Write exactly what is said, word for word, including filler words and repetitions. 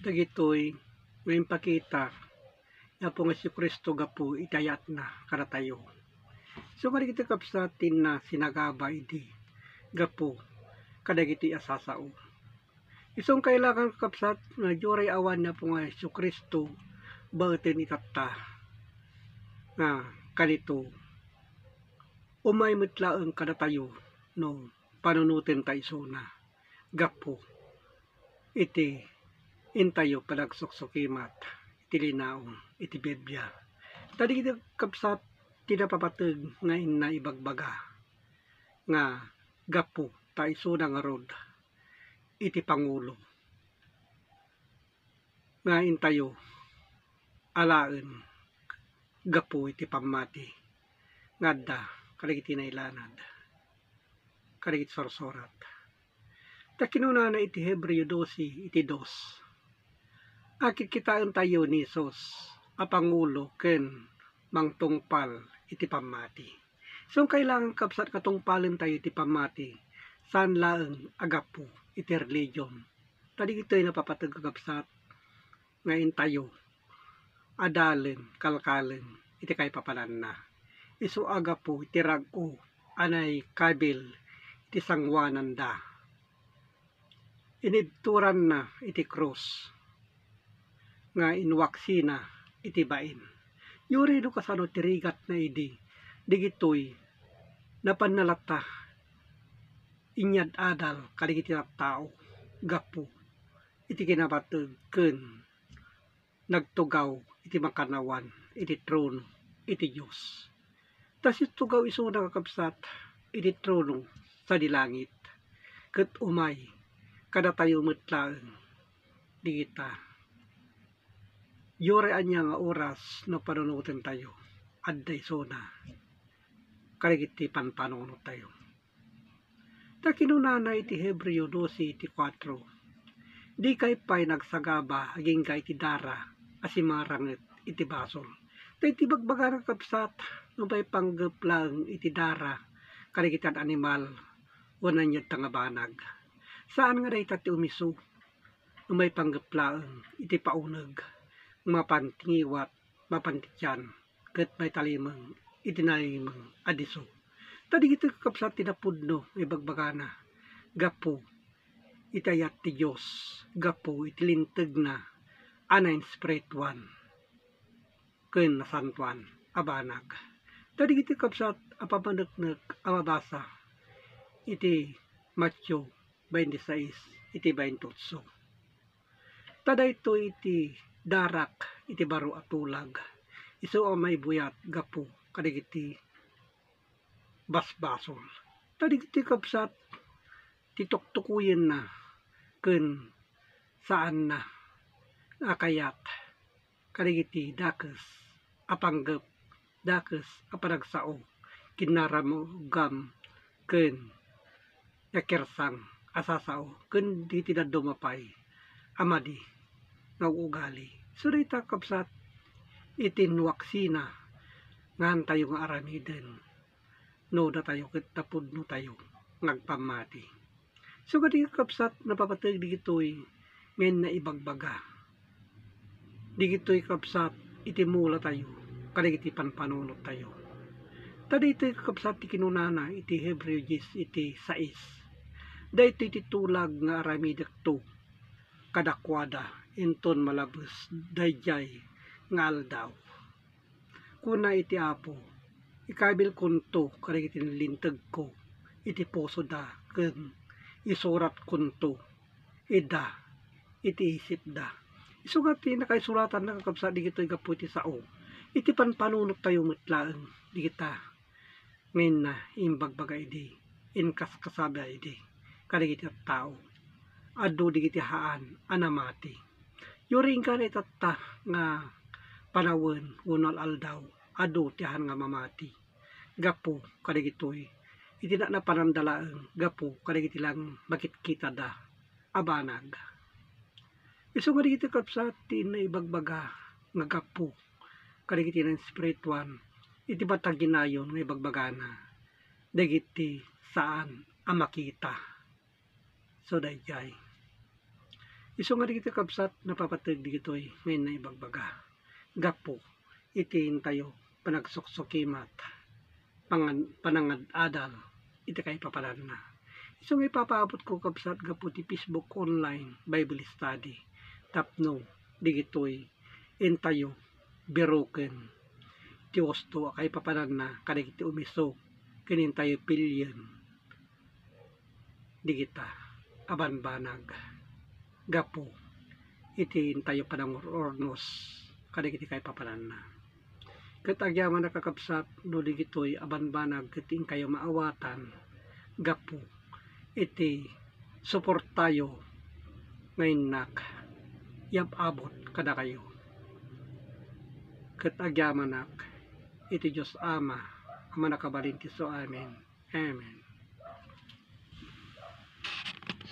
Dagitoy nga impakita ni Apo nga Jesu-Cristo gapu iti ayatna kadatayo. So, nga dagiti kabsat, ti na sinagaba idi gapu kadagiti a sasao. Isu nga kailangan, kakabsat, nga diyoray awan ni Apo nga Jesu-Cristo baeten itatta nga kanito, umay met laeng kadatayo no panunoten ta isuna gapu iti intayo panagsuksukkimat iti linaon iti Biblia. Ta dagiti kabsat ti napapateg nga inna ibagbaga nga gapu ta isuna ngarud iti pangulo nga intayo alaen gapu iti pammati nga adda kadagiti nailanad kadagiti sursurat. Ta kinunana iti Hebreo dose iti dos, a kitkitaentayo ni Jesus a pangulo ken mangtungpal iti pammati. So, kailangan, kabsat, nga tungpalentayo iti pammati, saan laeng a gapu iti religion. Ta dagitoy napapateg, kakabsat, nga intayo adalen, kalkalen iti kaipapananna. Isu a gapu iti rag-o a naikabil iti sangoananda. Inibturanna iti krus nga inwaksina iti bain. Uray no kasano ti rigatna idi, dagitoy napanna latta inyad-adal kadagiti tattao gapu iti kinapateg ken nagtugaw iti makannawan iti trono iti Dios. Ta sittugaw isuna, kakabsat, iti trono sadi langit, ket umay kadatayo met laeng dita. Uray ania nga oras no panunotentayo, adda isuna kadagiti panpanunottayo. Ta kinunana iti Hebreo dose iti kuatro, "Dikay pay nagsagaba agingga iti dara a simaranget iti basol." Ta iti bagbagana, kakabsat, no maipanggep laeng iti dara kadagiti animal wenno ania dayta nga banag, saan nga dayta ti umisu no maipanggep laeng iti pauneg, mapan ti ngiwat, mapan ti tian, ket maitalimeng iti nalimeng a disso. Ta dagitoy, kakabsat, ti napudno nga ibagbagana gapu iti ayat ti Dios, gapu iti lintegna a nainspirituan ken nasantoan a banag. Ta dagitoy, kabsat, a pammaneknek a mabasa iti Mateo twenty-six iti twenty-eight. Ta daytoy iti darak iti baro a tulag, isu a maibuyat gapu kadagiti basbasol. Ta dagiti, kabsat, ti tuktukoyenna ken saanna a kayat kadagiti dakes a panggep, dakes a panagsao, kinnaramugam ken nakersang a sasao ken diti dadduma pay a madi nga ugali. So, dayta, kabsat, iti inwaksina nga saantayo nga aramiden no datayo ket napudnotayo nga agpammati. So, kadi, kakabsat, napapateg dagitoy nga inna ibagbaga. Dagitoy, kabsat, iti mulatayo kadagiti panpanunottayo. Ta daytoy, kakabsat, ti kinunana iti Hebreo diyes iti sais, "Daytoy ti tulag nga aramidekto kadakuada inton malabes daydiay nga aldaw." Kuna iti Apo, "Ikabilkonto kadagiti lintegko iti pusoda ken isuratkonto ida iti isipda." Isu nga ti nakaisuratanna, kakabsat, dagitoy gapu iti sao iti panpanunottayo met laeng dagita nga inna imbagbaga idi, inkaskasaba idi kadagiti tattao. Adu dagiti haan a namati. Uray inggana itatta nga panawen wenno al-aldaw, adu ti haan nga mamati gapu kadagitoy iti napananda laeng gapu kadagiti laeng makitkitada a banag. Isu nga dagiti, kabsat, ti inna ibagbaga nga gapu kadagiti nainspirituan iti mataginayon nga ibagbagana dagiti saan a makita. So, daydiay. Isu nga dagiti kabsat, napapateg dagitoy nga inna ibagbaga gapu iti intayo panagsuksukkimat, pangan-, panangad-adal iti kaipapananna. Isu nga ipapaabotko, kabsat, gapu ti Facebook online Bible study tapno dagitoy intayo biroken ti usto a kaipapananna kadagiti umiso ken intayo pilien dagita a banbanag gapu iti intayo panangur-urnos kadagiti kaipapananna. Ket agyamanak, kakabsat, no dagitoy a banbanag ket inkayo maawatan gapu iti suportayo nga innak yab-abot kadakayo. Ket agyamanak iti Dios Ama a mannakabalin ti isu amin. Amen.